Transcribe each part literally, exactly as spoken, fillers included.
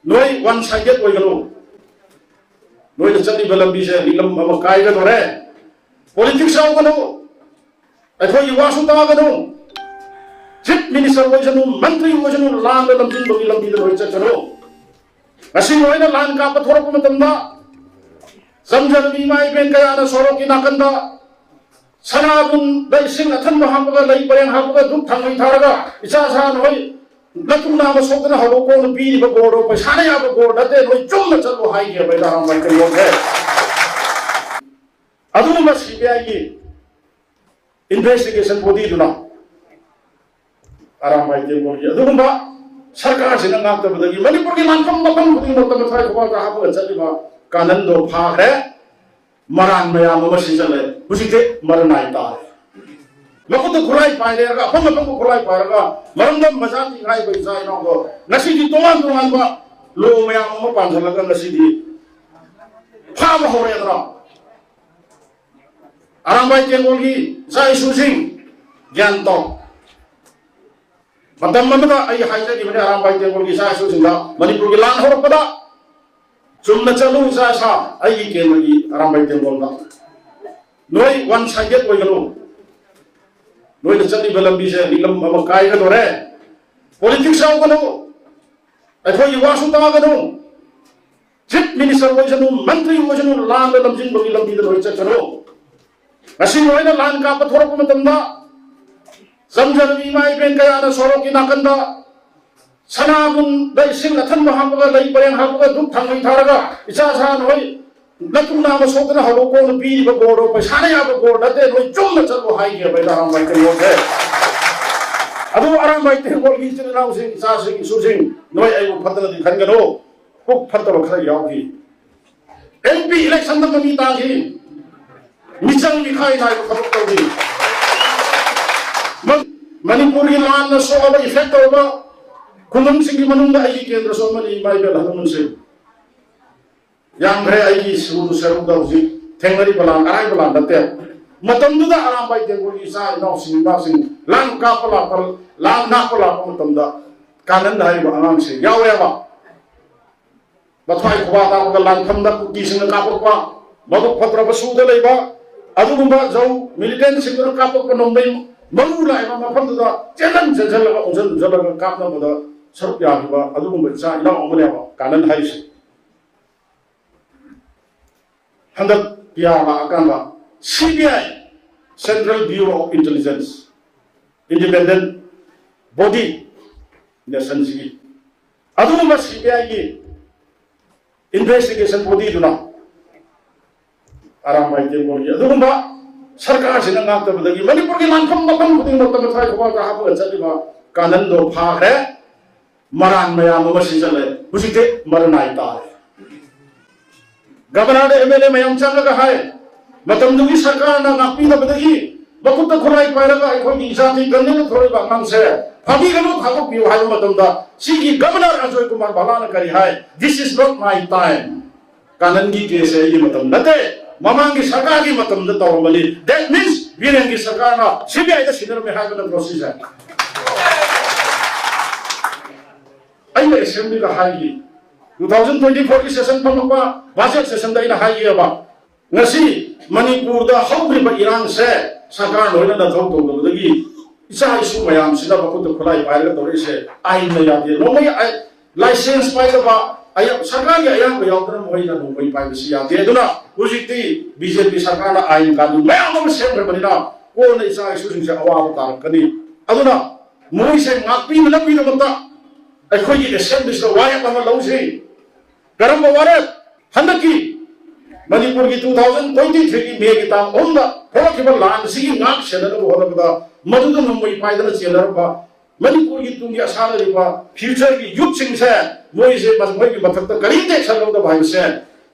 ꯅꯣꯏ one sided ꯑꯣꯏꯒꯅꯨ꯫ ꯅꯣꯏꯅ ꯆꯠꯂꯤꯕ ꯂꯝꯕꯤꯁꯦ ꯂꯤꯛꯂꯝ ꯑꯃ ꯀꯥꯏꯒꯗꯧꯔꯦ꯫ ꯄꯣꯂꯤꯇꯤꯛꯁ ꯌꯥꯎꯒꯅꯨ꯫ ꯑꯩꯈꯣꯏꯒꯤ ꯋꯥꯁꯨ ꯇꯥꯒꯅꯨ꯫ ꯆꯤꯐ ꯃꯤꯅꯤꯁꯇꯔ ꯑꯣꯏꯁꯅꯨ, ꯃꯟꯇ꯭ꯔꯤ ꯑꯣꯏꯁꯅꯨ, ꯂꯥꯟꯗ ꯂꯝꯖꯤꯡꯕꯒꯤ ꯂꯝꯕꯤꯗ ꯂꯣꯏ ꯆꯠꯀꯅꯨ꯫ ꯉꯁꯤ ꯅꯣꯏꯅ ꯂꯥꯟ ꯀꯥꯞꯄ ꯊꯣꯔꯛꯄ ꯃꯇꯝꯗ ꯆꯝꯖꯔꯕꯤ ꯏꯃꯥ ꯏꯕꯦꯟ ꯀꯌꯥꯅ ꯁꯣꯔꯣꯛꯀꯤ ꯅꯥꯀꯟꯗ ꯁꯅꯥꯕꯨꯟꯗ ꯏꯁꯤꯡ ꯑꯊꯟꯕ ꯍꯥꯞꯄꯒ, ꯂꯩ ꯄꯔꯦꯡ ꯍꯥꯞꯄꯒ, ꯙꯨꯞ ꯊꯥꯡꯃꯩ ꯊꯥꯔꯒ, "ꯏꯆꯥ ꯁꯥ ꯅꯈꯣꯏ ꯅꯇꯨ ꯅꯥꯕ ꯁꯣꯛꯇꯅ ꯍꯧꯔꯛꯎꯀꯣꯅ" ꯄꯤꯔꯤꯕ ꯕꯣꯔꯗꯣ ꯄꯩꯁꯥꯅ ꯌꯥꯕ ꯕꯣꯔ ꯅꯠꯇꯦ, ꯅꯣꯏ ꯆꯨꯝꯅ ꯆꯠꯂꯣ ꯍꯥꯏꯈꯤꯕ ꯑꯩꯅ ꯑꯔꯥꯝꯕꯥꯏ ꯇꯦꯡꯒꯣꯜꯁꯦ꯫ ꯑꯗꯨꯒꯨꯝꯕ ꯁꯤ ꯕꯤ ꯑꯥꯏꯒꯤ ꯏꯟꯚꯦꯁꯇꯤꯒꯦꯁꯟ ꯕꯣꯗꯤꯗꯨꯅ ꯑꯔꯥꯝꯕꯥꯏ ꯇꯦꯡꯒꯣꯜꯒꯤ ꯑꯗꯨꯒꯨꯝꯕ ꯁꯔꯀꯥꯔꯁꯤꯅ ꯉꯥꯛꯇꯕꯗꯒꯤ ꯃꯅꯤꯄꯨꯔꯒꯤ ꯂꯥꯟꯐꯝ ꯃꯐꯝ ꯈꯨꯗꯤꯡꯃꯛꯇ ꯃꯊ꯭ꯋꯥꯏ ꯈꯨꯕꯥꯛꯇ ꯍꯥꯞꯄꯒ ꯆꯠꯂꯤꯕ ꯀꯥꯅꯟꯗꯣ ꯐꯥꯈ꯭ꯔꯦ꯫ ꯃꯔꯥꯟ ꯃꯌꯥꯝ ꯑꯃ ꯁꯤꯖꯜꯂꯦ꯫ ꯍꯧꯖꯤꯛꯇꯤ ꯃꯔꯅꯥꯏ ꯇꯥꯔꯦ꯫ ꯃꯈꯨꯠꯇ ꯈꯨꯠꯂꯥꯏ ꯄꯥꯏꯔꯦꯔꯒ, ꯑꯐꯪ ꯑꯐꯪꯕ ꯈꯨꯠꯂꯥꯏ ꯄꯥꯏꯔꯒ, ꯃꯔꯝꯗꯝ ꯃꯆꯥ ꯊꯤ ꯍꯥꯏꯕ ꯏꯆꯥ ꯏꯅꯥꯎꯗꯣ ꯉꯁꯤꯗꯤ ꯇꯣꯉꯥꯟ ꯇꯣꯉꯥꯟꯕ ꯂꯣ ꯃꯌꯥꯝ ꯑꯃ ꯄꯥꯟꯁꯤꯜꯂꯒ ꯉꯁꯤꯗꯤ ꯐꯥꯕ ꯍꯧꯔꯦꯗꯅ꯫ ꯑꯔꯥꯝꯕꯥꯏ ꯇꯦꯡꯒꯣꯜꯒꯤ ꯏꯆꯥ ꯏꯁꯨꯁꯤꯡ ꯒ꯭ꯌꯥꯟ ꯇꯧ꯫ ꯃꯇꯝ ꯑꯃꯗ ꯑꯩ ꯍꯥꯏꯖꯈꯤꯕꯅꯤ, ꯑꯔꯥꯝꯕꯥꯏ ꯇꯦꯡꯒꯣꯜꯒꯤ ꯏꯆꯥ ꯏꯁꯨꯁꯤꯡꯗ, ꯃꯅꯤꯄꯨꯔꯒꯤ ꯂꯥꯟ ꯍꯧꯔꯛꯄꯗ, "ꯆꯨꯝꯅ ꯆꯠꯂꯨ ꯏꯆꯥ ꯏꯁꯥ, ꯑꯩꯒꯤ ꯀꯦꯟꯗ꯭ꯔꯒꯤ ꯑꯔꯥꯝꯕꯥꯏ ꯇꯦꯡꯒꯣꯜꯗ ꯅꯣꯏ ꯋꯥꯟ ꯁꯥꯏꯗꯦꯠ ꯑꯣꯏꯒꯅꯨ꯫ ꯅꯣꯏꯅ ꯆꯠꯂꯤꯕ ꯂꯝꯕꯤꯁꯦ ꯂꯤꯛꯂꯝ ꯑꯃ ꯀꯥꯏꯒꯗꯧꯔꯦ꯫ ꯄꯣꯂꯤꯇꯤꯛꯁ ꯌꯥꯎꯒꯅꯨ꯫ ꯑꯩꯈꯣꯏꯒꯤ ꯋꯥꯁꯨ ꯇꯥꯒꯅꯨ꯫ ꯆꯤꯐ ꯃꯤꯅꯤꯁꯇꯔ ꯑꯣꯏꯁꯅꯨ, ꯃꯟꯇ꯭ꯔꯤ ꯑꯣꯏꯁꯅꯨ, ꯂꯥꯟꯗ ꯂꯝꯖꯤꯡꯕꯒꯤ ꯂꯝꯕꯤꯗ ꯂꯣꯏ ꯆꯠꯀꯅꯨ꯫ ꯉꯁꯤ ꯅꯣꯏꯅ ꯂꯥꯟ ꯀꯥꯞꯄ ꯊꯣꯔꯛꯄ ꯃꯇꯝꯗ ꯆꯝꯖꯔꯕꯤ ꯏꯃꯥ ꯏꯕꯦꯟ ꯀꯌꯥꯅ ꯁꯣꯔꯣꯛꯀꯤ ꯅꯥꯀꯟꯗ ꯁꯅꯥꯕꯨꯟꯗ ꯏꯁꯤꯡ ꯑꯊꯟꯕ ꯍꯥꯞꯄꯒ, ꯂꯩ ꯄꯔꯦꯡ ꯍꯥꯞꯄꯒ, ꯙꯨꯞ ꯊꯥꯡꯃꯩ ꯊꯥꯔꯒ, "ꯏꯆꯥ ꯁꯥ ꯅꯈꯣꯏ ꯅꯇꯨ ꯅꯥꯕ ꯁꯣꯛꯇꯅ ꯍꯧꯔꯛꯎꯀꯣꯅ" ꯄꯤꯔꯤꯕ ꯕꯣꯔꯗꯣ ꯄꯩꯁꯥꯅ ꯌꯥꯕ ꯕꯣꯔ ꯅꯠꯇꯦ, ꯅꯣꯏ ꯆꯨꯝꯅ ꯆꯠꯂꯣ ꯍꯥꯏꯈꯤꯕ ꯑꯩꯅ ꯑꯔꯥꯝꯕꯥꯏ ꯇꯦꯡꯒꯣꯜꯁꯦ꯫ ꯑꯗꯨ ꯑꯔꯥꯝꯕꯥꯏ ꯇꯦꯡꯒꯣꯜꯒꯤ ꯏꯆꯤꯜ ꯏꯅꯥꯎꯁꯤꯡ, ꯏꯆꯥꯁꯤꯡ, ꯏꯁꯨꯁꯤꯡ, ꯅꯣꯏ ꯑꯩꯕꯨ ꯐꯠꯇꯅꯗꯤ ꯈꯟꯒꯅꯨ꯫ ꯄꯨꯛ ꯐꯠꯇꯕ ꯈꯔ ꯌꯥꯎꯈꯤ꯫ ꯑꯦꯝ ꯄꯤ ꯏꯂꯦꯛꯁꯟꯗ ꯃꯃꯤ ꯇꯥꯈꯤ꯫ ꯃꯤꯆꯪ ꯃꯤꯈꯥꯏ ꯅꯥꯏꯕ ꯊꯕꯛ ꯇꯧꯈꯤ꯫ ꯃ-, ꯃꯅꯤꯄꯨꯔꯒꯤ ꯂꯥꯟꯅ ꯁꯣꯛꯑꯕ, ꯏꯐꯦꯛ ꯇꯧꯔꯕ ꯈꯨꯡꯒꯪꯁꯤꯡꯒꯤ ꯃꯅꯨꯡꯗ ꯑꯩꯒꯤ ꯀꯦꯟꯗ꯭ꯔꯁꯨ ꯑꯃꯅꯤ, ꯏꯃꯥ ꯏꯕꯦꯜ ꯑꯍꯜ ꯂꯃꯟꯁꯤꯡ꯫ ꯌꯥꯝꯈ꯭ꯔꯦ ꯑꯩꯒꯤ ꯁꯨꯔꯨ ꯁꯔꯨꯗ ꯍꯧꯖꯤꯛ ꯊꯦꯡꯅꯔꯤꯕ ꯂꯥꯟ ꯑꯔꯥꯏꯕ ꯂꯥꯟ ꯅꯠꯇꯦ꯫ ꯃꯇꯝꯗꯨꯗ ꯑꯔꯥꯝꯕꯥꯏ ꯇꯦꯡꯒꯣꯜꯒꯤ ꯏꯆꯥ ꯏꯅꯥꯎꯁꯤꯡ, ꯏꯃꯥꯁꯤꯡ ꯂꯥꯟ ꯀꯥꯞꯄ ꯂꯥꯛꯄ, ꯂꯥꯟ ꯉꯥꯛꯄ ꯂꯥꯛꯄ ꯃꯇꯝꯗ ꯀꯥꯅꯟ ꯍꯥꯏꯔꯤꯕ ꯑꯉꯥꯡꯁꯦ ꯌꯥꯎꯔꯦꯕ꯫ ꯃꯊ꯭ꯋꯥꯏ ꯈꯨꯕꯥꯛ ꯀꯥꯞꯄꯒ ꯂꯥꯟꯐꯝꯗ ꯀꯨꯀꯤꯁꯤꯡꯅ ꯀꯥꯞꯄꯛꯄ, ꯃꯕꯨꯛ ꯐꯠꯇ꯭ꯔꯕ ꯁꯨꯗ ꯂꯩꯕ ꯑꯗꯨꯒꯨꯝꯕ ꯖꯧ ꯃꯤꯂꯤꯇꯦꯟꯁꯤꯡꯗꯨꯅ ꯀꯥꯞꯄꯛꯄ ꯅꯣꯡꯃꯩ ꯃꯔꯨ ꯂꯥꯛꯏꯕ ꯃꯐꯝꯗꯨꯗ ꯆꯦꯟꯖꯟ ꯆꯦꯟꯖꯜꯂꯒ ꯎꯝꯖꯟ ꯎꯝꯖꯜꯂꯒ ꯀꯥꯞꯅꯕꯗ ꯁꯔꯨꯛ ꯌꯥꯈꯤꯕ ꯑꯗꯨꯒꯨꯝꯕ ꯏꯆꯥ ꯏꯅꯥꯎ ꯑꯃꯅꯦꯕ ꯀꯥꯅꯟ ꯍꯥꯏꯔꯤꯁꯦ꯫ ꯍꯟꯗꯛ ꯄꯤ ꯑꯥꯔ ꯂꯥꯛꯑꯀꯥꯟꯗ C B I, Central Bureau of Intelligence, independent body, nationꯁꯤꯒꯤ ꯑꯗꯨꯒꯨꯝꯕ ꯁꯤ ꯕꯤ ꯑꯥꯏꯒꯤ investigation bodyꯗꯨꯅ ꯑꯔꯥꯝꯕꯥꯏ ꯇꯦꯡꯒꯣꯜꯒꯤ ꯑꯗꯨꯒꯨꯝꯕ ꯁꯔꯀꯥꯔꯁꯤꯅ ꯉꯥꯛꯇꯕꯗꯒꯤ ꯃꯅꯤꯄꯨꯔꯒꯤ ꯂꯥꯟꯐꯝ ꯃꯐꯝ ꯈꯨꯗꯤꯡꯃꯛꯇ ꯃꯊ꯭ꯋꯥꯏ ꯈꯨꯕꯥꯛꯇ ꯍꯥꯞꯄꯒ ꯆꯠꯂꯤꯕ ꯀꯥꯅꯟꯗꯣ ꯐꯥꯈ꯭ꯔꯦ꯫ ꯃꯔꯥꯟ ꯃꯌꯥꯝ ꯑꯃ ꯁꯤꯖꯜꯂꯦ꯫ ꯍꯧꯖꯤꯛꯇꯤ ꯃꯔꯅꯥꯏ ꯇꯥꯔꯦ꯫ ꯒꯕꯔꯅꯔꯗ ꯑꯦꯝ ꯑꯦꯜ ꯑꯦ ꯃꯌꯥꯝ ꯆꯪꯉꯒ ꯍꯥꯏ, ꯃꯇꯝꯗꯨꯒꯤ ꯁꯔꯀꯥꯔꯅ ꯉꯥꯛꯄꯤꯗꯕꯗꯒꯤ ꯃꯈꯨꯠꯇ ꯈꯨꯠꯂꯥꯏ ꯄꯥꯏꯔꯒ ꯑꯩꯈꯣꯏꯒꯤ ꯏꯖꯥꯇꯤ ꯀꯟꯅꯅ ꯊꯣꯛꯂꯤꯕ ꯑꯉꯥꯡꯁꯦ ꯐꯥꯕꯤꯒꯅꯨ, ꯊꯥꯗꯣꯛꯄꯤꯌꯨ ꯍꯥꯏꯕ ꯃꯇꯝꯗ ꯁꯤꯒꯤ ꯒꯕꯔꯅꯔ ꯑꯖꯣꯏ ꯀꯨꯃꯥꯔ ꯚꯥꯂꯥꯅ ꯀꯔꯤ ꯍꯥꯏ? "This is not my time." ꯀꯥꯅꯟꯒꯤ ꯀꯦꯁꯁꯦ ꯑꯩꯒꯤ ꯃꯇꯝ ꯅꯠꯇꯦ, ꯃꯃꯥꯡꯒꯤ ꯁꯔꯀꯥꯔꯒꯤ ꯃꯇꯝꯗ ꯇꯧꯔꯝꯕꯅꯤ꯫ That means ꯕꯤꯔꯦꯟꯒꯤ ꯁꯔꯀꯥꯔꯅ ꯁꯤ ꯕꯤ ꯑꯥꯏꯗ ꯁꯤꯟꯅꯔꯝꯃꯦ ꯍꯥꯏꯕ ꯅꯠꯇ꯭ꯔꯣ ꯁꯤꯁꯦ? ꯑꯩꯅ ꯑꯦꯁꯦꯝꯕ꯭ꯂꯤꯗ ꯍꯥꯏꯈꯤ, two thousand twenty fourꯒꯤ session ꯐꯝꯃꯛꯄ budget sessionꯗ ꯑꯩꯅ ꯍꯥꯏꯈꯤꯑꯕ, ꯉꯁꯤ ꯃꯅꯤꯄꯨꯔꯗ ꯍꯧꯈ꯭ꯔꯤꯕ ꯏꯔꯥꯡꯁꯦ ꯁꯔꯀꯥꯔ ꯂꯣꯏꯅ ꯅꯊꯧ ꯇꯧꯗꯕꯗꯒꯤ ꯏꯆꯥ ꯏꯁꯨ ꯃꯌꯥꯝꯁꯤꯅ ꯃꯈꯨꯠꯇ ꯈꯨꯠꯂꯥꯏ ꯄꯥꯏꯔꯒ ꯇꯧꯔꯛꯏꯁꯦ ꯑꯥꯏꯟꯅ ꯌꯥꯗꯦ꯫ ꯅꯣꯡꯃꯩ ꯑꯥꯏ-, license ꯄꯥꯏꯗꯕ, ꯑꯌꯥ-, ꯁꯔꯀꯥꯔꯒꯤ ꯑꯌꯥꯕ ꯌꯥꯎꯗꯅ ꯃꯈꯣꯏꯅ ꯅꯣꯡꯃꯩ ꯄꯥꯏꯕꯁꯤ ꯌꯥꯗꯦ꯫ ꯑꯗꯨꯅ ꯍꯧꯖꯤꯛꯇꯤ ꯕꯤ ꯖꯦ ꯄꯤ ꯁꯔꯀꯥꯔꯅ ꯑꯥꯏꯟ ꯀꯥꯅꯨꯟ ꯃꯌꯥꯝ ꯑꯃ ꯁꯦꯝꯈ꯭ꯔꯕꯅꯤꯅ ꯀꯣꯟꯅ ꯏꯆꯥ ꯏꯁꯨꯁꯤꯡꯁꯦ ꯑꯋꯥꯕ ꯇꯥꯔꯛꯀꯅꯤ꯫ ꯑꯗꯨꯅ ꯃꯣꯏꯁꯦ ꯉꯥꯛꯄꯤꯅꯅꯕꯒꯤꯗꯃꯛꯇ ꯑꯩꯈꯣꯏꯒꯤ ꯑꯦꯁꯦꯝꯕ꯭ꯂꯤꯁꯤꯗ ꯋꯥꯔꯦꯞ ꯑꯃ ꯂꯧꯁꯤ꯫ ꯀꯔꯝꯕ ꯋꯥꯔꯦꯞ? ꯍꯟꯗꯛꯀꯤ ꯃꯅꯤꯄꯨꯔꯒꯤ two thousand twenty threeꯒꯤ Mayꯒꯤ ꯇꯥꯡ ꯑꯍꯨꯝꯗ ꯊꯣꯛꯂꯛꯈꯤꯕ ꯂꯥꯟ ꯑꯁꯤꯒꯤ ꯉꯥꯛ ꯁꯦꯟꯅꯅꯕ ꯍꯣꯠꯅꯕꯗ ꯃꯗꯨꯗ ꯅꯣꯡꯃꯩ ꯄꯥꯏꯗꯅ ꯆꯦꯟꯅꯔꯝꯕ ꯃꯅꯤꯄꯨꯔꯒꯤ ꯇꯨꯡꯒꯤ ꯑꯁꯥꯗ ꯂꯩꯕ futureꯒꯤ youthꯁꯤꯡꯁꯦ ꯃꯣꯏꯁꯦ ꯃ-, ꯃꯣꯏꯒꯤ ꯃꯊꯛꯇ ꯀꯔꯤꯝꯇ action ꯂꯧꯗꯕ ꯍꯥꯏꯕꯁꯦ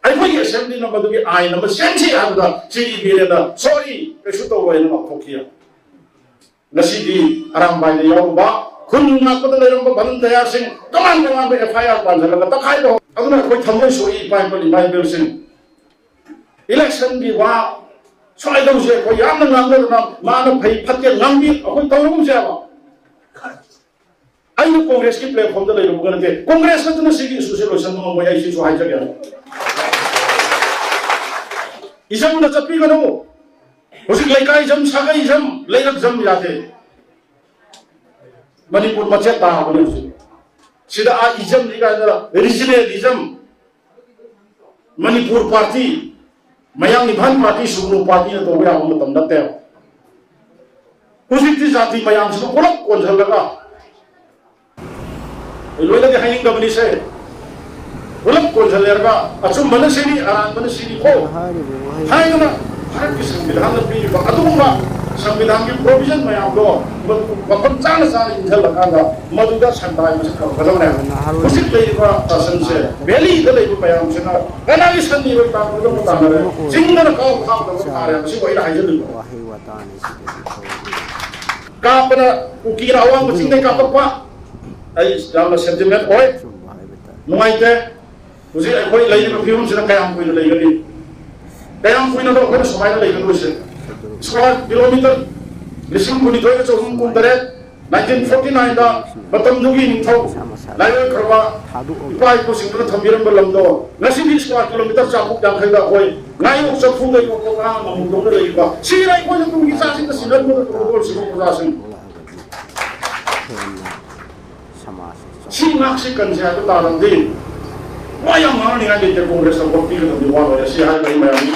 ꯑꯩꯈꯣꯏꯒꯤ ꯑꯦꯁꯦꯝꯕ꯭ꯂꯤꯅ ꯃꯗꯨꯒꯤ ꯑꯥꯏꯟ ꯑꯃ ꯁꯦꯝꯁꯤ ꯍꯥꯏꯕꯗ ꯁꯤ ꯏ ꯕꯤꯔꯦꯟꯅ "Sorry, ꯀꯩꯁꯨ ꯇꯧꯔꯣꯏ" ꯍꯥꯏꯅ ꯂꯥꯎꯊꯣꯛꯈꯤ꯫ ꯉꯁꯤꯗꯤ ꯑꯔꯥꯝꯕꯥꯏꯗ ꯌꯥꯎꯔꯨꯕ ꯈꯨꯟ ꯉꯥꯛꯄꯗ ꯂꯩꯔꯝꯕ ꯚꯣꯂꯨꯟꯇꯤꯌꯥꯔꯁꯤꯡ ꯇꯣꯉꯥꯟ ꯇꯣꯉꯥꯟꯕ ꯑꯦꯐ ꯑꯥꯏ ꯑꯥꯔ ꯄꯥꯟꯁꯤꯜꯂꯒ ꯇꯛꯈꯥꯏꯕ ꯍꯧ-, ꯑꯗꯨꯅ ꯑꯩꯈꯣꯏ ꯊꯃꯣꯏ ꯁꯣꯛꯏ, ꯏꯄꯥ ꯏꯄꯨ ꯏꯃꯥ ꯏꯕꯦꯜꯁꯤꯡ꯫ ꯏꯂꯦꯛꯁꯟꯒꯤ ꯋꯥ ꯁ꯭ꯋꯥꯏꯗꯧꯁꯦ ꯑꯩꯈꯣꯏ ꯌꯥꯝꯅ ꯉꯥꯡꯅꯗꯅ ꯃꯥꯅ ꯐꯩ ꯐꯠꯇꯦ ꯉꯥꯡꯕꯤ ꯑꯩꯈꯣꯏ ꯇꯧꯔꯒꯨꯝꯁꯦꯕ꯫ ꯑꯩꯅ ꯀꯣꯡꯒ꯭ꯔꯦꯁꯀꯤ platformꯗ ꯂꯩꯔꯨꯕꯒ ꯅꯠꯇꯦ, ꯀꯣꯡꯒ꯭ꯔꯦꯁ ꯅꯠꯇꯅ ꯁꯤꯒꯤ issue ꯁꯦ ꯂꯣꯏꯁꯤꯟꯕ ꯉꯝꯃꯣꯏ, ꯑꯩ ꯁꯤꯁꯨ ꯍꯥꯏꯖꯒꯦ꯫ ꯏꯖꯝꯗ ꯆꯠꯄꯤꯒꯅꯨ꯫ ꯍꯧꯖꯤꯛ ꯂꯩꯀꯥꯏ ꯏꯖꯝ, ꯁꯥꯒꯩ ꯏꯖꯝ, ꯂꯩꯔꯛ ꯏꯖꯝ ꯌꯥꯗꯦ꯫ ꯃꯅꯤꯄꯨꯔ ꯃꯆꯦꯠ ꯇꯥꯔꯕꯅꯤ ꯍꯧꯖꯤꯛ꯫ ꯁꯤꯗ ꯑꯥ ꯏꯖꯝꯅꯤ ꯀꯥꯏꯅ regionalism, ꯃꯅꯤꯄꯨꯔ party, ꯃꯌꯥꯡ ꯏꯝꯐꯥꯜ party, ꯁꯨꯒꯅꯨ partyꯅ ꯇꯧꯕ ꯌꯥꯕ ꯃꯇꯝ ꯅꯠꯇꯦ꯫ ꯍꯧꯖꯤꯛꯇꯤ ꯖꯥꯇꯤ ꯃꯌꯥꯝꯁꯤꯕꯨ ꯄꯨꯂꯞ ꯀꯣꯟꯁꯤꯜꯂꯒ, ꯑꯩ ꯂꯣꯏꯅꯗꯤ ꯍꯥꯏꯅꯤꯡꯗꯕꯅꯤꯁꯦ, ꯄꯨꯂꯞ ꯀꯣꯟꯁꯤꯜꯂꯦꯔꯒ ꯑꯆꯨꯝꯕꯅ ꯁꯤꯅꯤ, ꯑꯔꯥꯟꯕꯅ ꯁꯤꯅꯤ ꯀꯣ ꯍꯥꯏꯗꯨꯅ ꯚꯥꯔꯠꯀꯤ ꯁꯪꯕꯤꯙꯥꯟꯅ ꯄꯤꯔꯤꯕ ꯑꯗꯨꯒꯨꯝꯕ ꯁꯪꯕꯤꯙꯥꯟꯒꯤ provision ꯃꯌꯥꯝꯗꯣ ꯃꯐꯝ ꯆꯥꯅ ꯆꯥꯅ ꯏꯟꯁꯤꯜꯂꯀꯥꯟꯗ ꯃꯗꯨꯗ ꯁꯟꯗꯥꯏꯕꯁꯤ ꯐꯪꯒꯗꯕꯅꯦ꯫ ꯍꯧꯖꯤꯛ ꯂꯩꯔꯤꯕ ꯁꯥꯁꯟꯁꯦ, valleyꯗ ꯂꯩꯕ ꯃꯌꯥꯝꯁꯤꯅ ꯀꯅꯥꯒꯤ ꯁꯟꯅꯤ ꯑꯣꯏ ꯇꯥꯟꯅꯒꯗꯕ ꯇꯥꯟꯅꯔꯦ, ꯆꯤꯡꯗꯅ ꯀꯥꯎ ꯊꯥꯡꯗꯕ ꯊꯥꯔꯦ꯫ ꯃꯁꯤꯕꯨ ꯑꯩꯅ ꯍꯥꯏꯖꯅꯤꯡꯕ꯫ ꯀꯥꯞꯄꯅ ꯀꯨꯀꯤꯅ ꯑꯋꯥꯡꯕ ꯆꯤꯡꯗꯩ ꯀꯥꯞꯄꯛꯄ꯫ ꯑꯩ ꯌꯥꯝꯅ sentiment ꯑꯣꯏ, ꯅꯨꯡꯉꯥꯏꯇꯦ꯫ ꯍꯧꯖꯤꯛ ꯑꯩꯈꯣꯏ ꯂꯩꯔꯤꯕ ꯐꯤꯕꯝꯁꯤꯗ ꯀꯌꯥꯝ ꯀꯨꯏꯅ ꯂꯩꯒꯅꯤ? ꯀꯌꯥꯝ ꯀꯨꯏꯅꯗꯣ ꯑꯩꯈꯣꯏꯅ ꯁꯨꯃꯥꯏꯅ ꯂꯩꯒꯗꯣꯏꯁꯦ? Square kilometre ꯂꯤꯁꯤꯡ ꯀꯨꯟꯅꯤꯊꯣꯏꯒ ꯆꯍꯨꯝ ꯀꯨꯟꯇꯔꯦꯠ, nineteen forty nineꯗ ꯃꯇꯝꯗꯨꯒꯤ ꯅꯤꯡꯊꯧ ꯂꯥꯏꯑꯣꯏꯈ꯭ꯔꯕ ꯏꯄꯥ ꯏꯄꯨꯁꯤꯡꯗꯨꯅ ꯊꯝꯕꯤꯔꯝꯕ ꯂꯝꯗꯣ ꯉꯁꯤꯗꯤ square kilometre ꯆꯥꯇ꯭ꯔꯨꯛ ꯌꯥꯡꯈꯩꯗ ꯑꯩꯈꯣꯏ ꯉꯥꯌꯣꯛ ꯆꯐꯨꯗ ꯌꯣꯛꯄ ꯉꯥ ꯑꯃꯃꯝꯗꯧꯅ ꯂꯩꯔꯤꯕ ꯁꯤꯅ ꯑꯩꯈꯣꯏꯅ ꯇꯨꯡꯒꯤ ꯏꯆꯥꯁꯤꯡꯗ ꯁꯤꯟꯅꯗꯨꯅ ꯇꯧꯒꯗꯧꯔꯤꯁꯤꯕ ꯄ꯭ꯔꯖꯥꯁꯤꯡ꯫ ꯁꯤ ꯉꯥꯛꯁꯤ ꯀꯟꯁꯦ ꯍꯥꯏꯕ ꯇꯥꯔꯗꯤ ꯋꯥ ꯌꯥꯝ ꯉꯥꯡꯅꯤꯡꯉꯥꯏ ꯂꯩꯇꯦ꯫ ꯀꯣꯡꯒ꯭ꯔꯦꯁꯇ ꯚꯣꯠ ꯄꯤꯒꯗꯕꯗꯤ ꯋꯥ ꯂꯣꯏꯔꯦ꯫ ꯁꯤ ꯍꯥꯏꯔꯒ ꯑꯩ ꯃꯌꯥꯝꯒꯤ